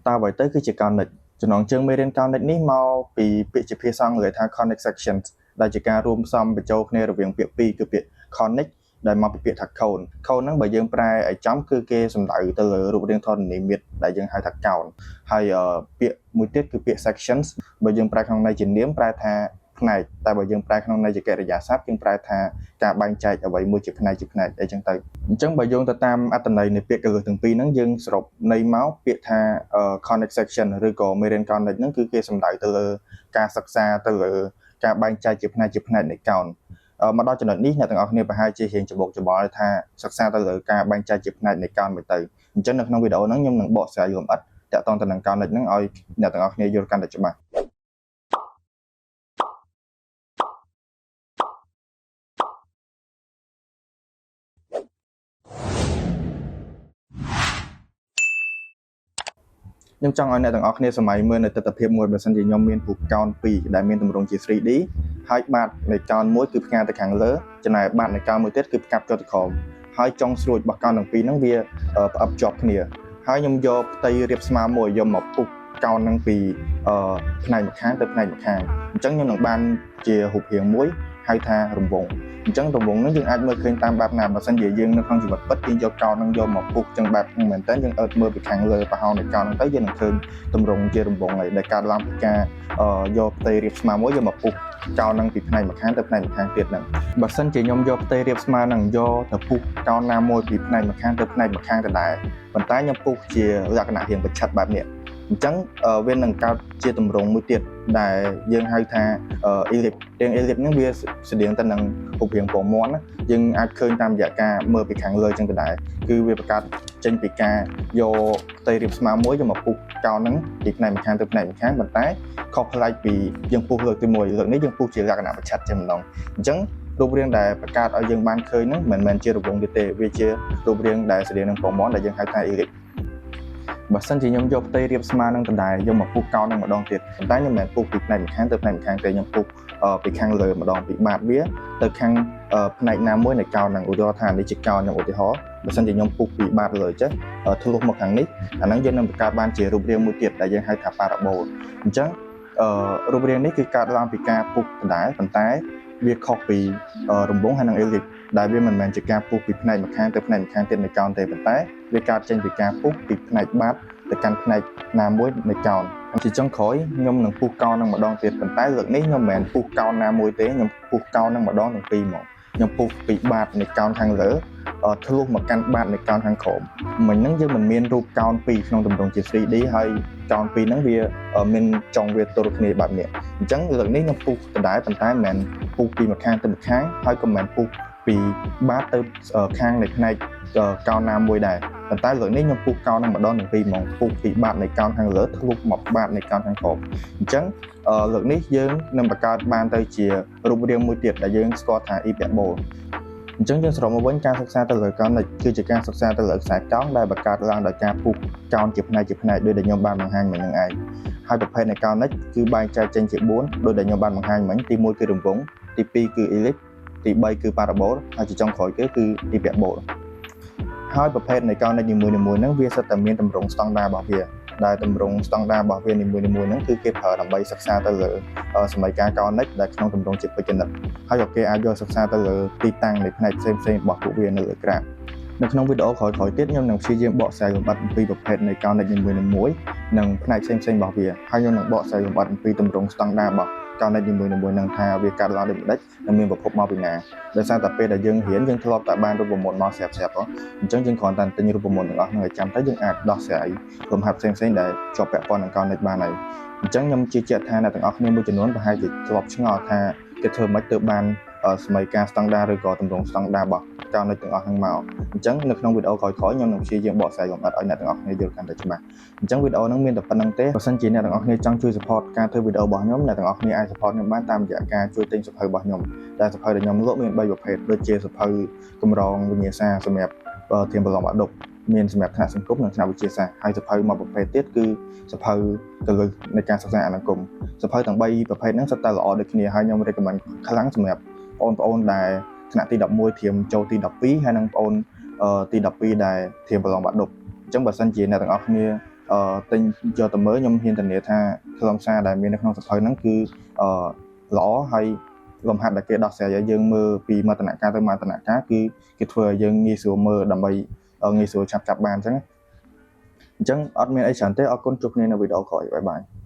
តើអ្វីទៅគឺជា conic ចំណងជើងមេរៀន conic នេះមកពីពាក្យជាភាសាអង់គ្លេសថា conic sections ដែលជាការរួមផ្សំបញ្ចូលគ្នារវាងពាក្យពីរគឺពាក្យ conic ដែលមកពីពាក្យថា cone cone ហ្នឹងបើយើងប្រែឲ្យចំគឺគេសំដៅទៅលើរូបរាងធរណីមាត្រដែលយើងហៅថាកោណហើយពាក្យមួយទៀតគឺពាក្យ sections បើយើងប្រែក្នុងន័យជានាមប្រែថាផ្នែកតែបើយើងប្រែក្នុងន័យជាកិរិយាសព្ទយើងប្រែថាការបែងចែកអ្វីមួយជាផ្នែកជាផ្នែកអីចឹងទៅអញ្ចឹងបើយោងទៅតាមអត្ថន័យនៃពាក្យកលឹះទាំងពីរហ្នឹងយើងសរុបន័យមកពាក្យថា conic section ឬក៏មេរៀន conic ហ្នឹងគឺគេសំដៅទៅលើការសិក្សាទៅលើការបែងចែកជាផ្នែកជាផ្នែកនៃកោណមកដល់ចំណុចនេះអ្នកទាំងអស់គ្នាប្រហែលជារៀងច្បោកច្បល់ថាសិក្សាទៅលើការបែងចែកជាផ្នែកនៃកោណមួយទៅអញ្ចឹងនៅក្នុងវីដេអូហ្នឹងខ្ញុំនឹងបកស្រាយលម្អិតទាក់ទងទៅនឹងកោណហ្នឹងឲ្យអ្នកទាំងអស់គ្នាយល់កាន់តែច្បាស់ខ្ញុំចង់ឲ្យអ្នកទាំងអស់គ្នាសម័យមើលនៅទស្សនវិជ្ជាមួយបើសិនជាខ្ញុំមានរូបកោណពីរដែលមានទម្រង់ជា 3D ហើយបាតនៃកោណមួយគឺផ្ងាទៅខាងលើចំណែកបាតនៃកោណមួយទៀតគឺផ្កាប់ចុះទៅក្រោមហើយចុងស្រួចរបស់កោណទាំងពីរហ្នឹងវាផ្អឹបជាប់គ្នាហើយខ្ញុំយកផ្ទៃរាបស្មើមួយយកមកពុះកោណហ្នឹងពីផ្នែកម្ខាងទៅផ្នែកម្ខាងអញ្ចឹងខ្ញុំនឹងបានជារូបរាងមួយហៅថារង្វង់អញ្ចឹងរង្វង់ហ្នឹងយើងអាចមើលឃើញតាមបែបណាបើសិនជាយើងនៅក្នុងជីវិតពិតយើងយកកោណហ្នឹងយកមកពុះចឹងបែបហ្នឹងមែនតើយើងអើតមើលពីខាងលើប្រហោងនៃកោណហ្នឹងទៅយើងនឹងឃើញទម្រង់ជារង្វង់ហើយដែលកើតឡើងពីការយកផ្ទៃរាបស្មើមួយយកមកពុះកោណហ្នឹងពីផ្នែកម្ខាងទៅផ្នែកម្ខាងទៀតហ្នឹងបើសិនជាខ្ញុំយកផ្ទៃរាបស្មើហ្នឹងយកទៅពុះកោណណាមួយពីផ្នែកម្ខាងទៅផ្នែកម្ខាងដដែលប៉ុន្តែខ្ញុំពុះជាលក្ខណៈរាងប្រឆិតបែបនេះអញ្ចឹងវានឹងកើតជាទម្រង់មួយទៀតដែលយើងហៅថា ellipse រាង ellipse ហ្នឹងវាស្តៀងទៅនឹងរូបរាងពងមាន់ណាយើងអាចឃើញតាមរយៈការមើលពីខាងលើចឹងទៅដែរគឺវាបង្កើតចេញពីការយកផ្ទៃរាបស្មើមួយយកមកពុះកោណហ្នឹងពីផ្នែកម្ខាងទៅផ្នែកម្ខាងប៉ុន្តែខុសប្លែកពីយើងពុះលើកទី1លើកនេះយើងពុះជាលក្ខណៈប្រឆិតចឹងម្ដងអញ្ចឹងរូបរាងដែលបង្កើតឲ្យយើងបានឃើញហ្នឹងមិនមែនជារង្វង់ទៀតទេវាជារូបរាងដែលស្តៀងនឹងពងមាន់ដែលយើងហៅថា ellipse បើសិនជាខ្ញុំយកផ្ទៃរាបស្មើនឹងដដែលយកមកពុះកោណនឹងម្ដងទៀតប៉ុន្តែខ្ញុំមិនមែនពុះពីផ្នែកម្ខាងទៅផ្នែកម្ខាងទេខ្ញុំពុះពីខាងលើម្ដងពីបាតវាទៅខាងផ្នែកណាមួយនៃកោណហ្នឹងឧទាហរណ៍ថានេះជាកោណខ្ញុំឧទាហរណ៍បើសិនជាខ្ញុំពុះពីបាតលើចេះធ្លុះមកខាងនេះអាហ្នឹងយើងនឹងបង្កើតបានជារូបរាងមួយទៀតដែលយើងហៅថា parabol អញ្ចឹងរូបរាងនេះគឺកើតឡើងពីការពុះដដែលប៉ុន្តែវាខុសពីរង្វង់ហើយនិង ellipse ដែលវាមិនមែនជាការពុះពីផ្នែកម្ខាងទៅផ្នែកម្ខាងទៀតនៃកោណទេប៉ុន្តែវាកើតចេញពីការពុះពីផ្នែកបាតទៅកាន់ផ្នែកណាមួយនៃកោណជាចុងក្រោយខ្ញុំនឹងពុះកោណនឹងម្ដងទៀតប៉ុន្តែលើកនេះខ្ញុំមិនមែនពុះកោណណាមួយទេខ្ញុំពុះកោណនឹងម្ដងទាំងពីរមកខ្ញុំពុះពីបាតនៃកោណខាងលើធ្លុះមកកាន់បាតនៃកោណខាងក្រោមមិញហ្នឹងយើងមិនមានរូបកោណពីរក្នុងទម្រង់ជា 3D ហើយកោណពីរហ្នឹងវាមានចុងវាទល់គ្នាបែបនេះអញ្ចឹងលើកនេះខ្ញុំពុះដដែលប៉ុន្តែមិនមែនពុះពីម្ខាងទៅម្ខាងហើយក៏មិនមែនពុះពីបាតទៅខាងនៃផ្នែកកោណណាមួយដែរប៉ុន្តែលើកនេះខ្ញុំពុះកោណនឹងម្ដងទាំងពីរហ្មងពុះពីបាតនៃកោណខាងលើធ្លុះមកបាតនៃកោណខាងក្រោមអញ្ចឹងលើកនេះយើងនឹងបង្កើតបានទៅជារូបរាងមួយទៀតដែលយើងស្គាល់ថា hyperbole អញ្ចឹងយើងសរុបមកវិញការសិក្សាទៅលើកោណគឺជាការសិក្សាទៅលើខ្សែកោងដែលបង្កើតឡើងដោយការពុះកោណជាផ្នែកជាផ្នែកដោយដែលខ្ញុំបានបង្ហាញមិញនឹងឯងហើយប្រភេទនៃកោណគឺបែងចែកចេញជា4ដោយដែលខ្ញុំបានបង្ហាញមិញទី1គឺរង្វង់ទី2គឺ ellipse ទី3គឺ parabol ហើយជាចុងក្រោយគេគឺ hyperbole ហើយប្រភេទនៃកោណនីមួយៗហ្នឹងវាសុទ្ធតែមានទម្រង់ស្តង់ដាររបស់វាដែលទម្រង់ស្តង់ដាររបស់វានីមួយៗហ្នឹងគឺគេប្រើដើម្បីសិក្សាទៅលើសមីការកោណិចដែលក្នុងទម្រង់ជាពេជ្ជនិតហើយក៏គេអាចយកសិក្សាទៅលើទីតាំងនៃផ្នែកផ្សេងៗរបស់ពួកវានៅលើក្រាបនៅក្នុងវីដេអូក្រោយៗទៀតខ្ញុំនឹងព្យាយាមបកស្រាយលម្អិតអំពីប្រភេទនៃកោណិចនីមួយៗនិងផ្នែកផ្សេងៗរបស់វាហើយខ្ញុំនឹងបកស្រាយលម្អិតអំពីទម្រង់ស្តង់ដាររបស់កោណិចនីមួយៗនឹងថាវាកើតឡើងដូចម្ដេចនិងមានប្រភពមកពីណាដោយសារតែពេលដែលយើងរៀនយើងធ្លាប់តែបានរូបមន្តមកស្រាប់ៗអញ្ចឹងយើងគ្រាន់តែទិញរូបមន្តទាំងអស់ហ្នឹងឲ្យចាំទៅយើងអាចដោះស្រាយលំហាត់ផ្សេងៗដែលជាប់ពាក់ព័ន្ធនឹងកោណិចបានហើយអញ្ចឹងខ្ញុំជឿជាក់ថាអ្នកទាំងអស់គ្នាមួយចំនួនប្រហែលជាធ្លាប់ឆ្ងល់ថាគេធ្វើម៉េចទើបបានសមីការស្តង់ដារឬក៏ទម្រង់ស្តង់ដាររបស់កោណិចទាំងអស់ហ្នឹងមកអញ្ចឹងនៅក្នុងវីដេអូក្រោយៗខ្ញុំនឹងព្យាយាមបកស្រាយលម្អិតឲ្យអ្នកទាំងអស់គ្នាយល់កាន់តែច្បាស់អញ្ចឹងវីដេអូហ្នឹងមានតែប៉ុណ្្នឹងទេបើសិនជាអ្នកទាំងអស់គ្នាចង់ជួយ support ការធ្វើវីដេអូរបស់ខ្ញុំអ្នកទាំងអស់គ្នាអាច support ខ្ញុំបានតាមរយៈការជួយទិញសៀវភៅរបស់ខ្ញុំដែលសៀវភៅដែលខ្ញុំលក់មាន3ប្រភេទដូចជាសៀវភៅកម្រងវិញ្ញាសាសម្រាប់ត្រៀមប្រឡងបាក់ឌុបមានសម្រាប់ថ្នាក់សង្គមនិងថ្នាក់វិទ្យាសាស្ត្រហើយសៀវភៅមួយប្រភេទទៀតគឺសៀវភៅគន្លឹះនៃការសិក្សាអនុគមសៀវភៅទាំង3ប្រភេទហ្នឹងសុទ្ធតែល្អដូចគ្នាហើយខ្ញុំ recommend ខ្លាំងសម្រាប់បងប្អូនដែលថ្នាក់ទី11ត្រៀមចូលទី12ហើយនិងបងប្អូនទី12ដែលត្រៀមប្រឡងបាក់ឌុបអញ្ចឹងបើសិនជាអ្នកទាំងអស់គ្នា ទិញយកទៅមើលខ្ញុំហ៊ានធានាថាខ្លឹមសារដែលមាននៅក្នុងសៀវភៅហ្នឹងគឺអឺល្អហើយលំហាត់ដែលគេដោះស្រាយឲ្យយើងមើលពីមតនការទៅមតនការគឺគេធ្វើឲ្យយើងងាយស្រួលមើលដើម្បីងាយស្រួលឆាប់ចាប់បានអញ្ចឹងអញ្ចឹងអត់មានអីច្រើនទេអរគុណជួបគ្នានៅវីដេអូក្រោយ។ Bye bye.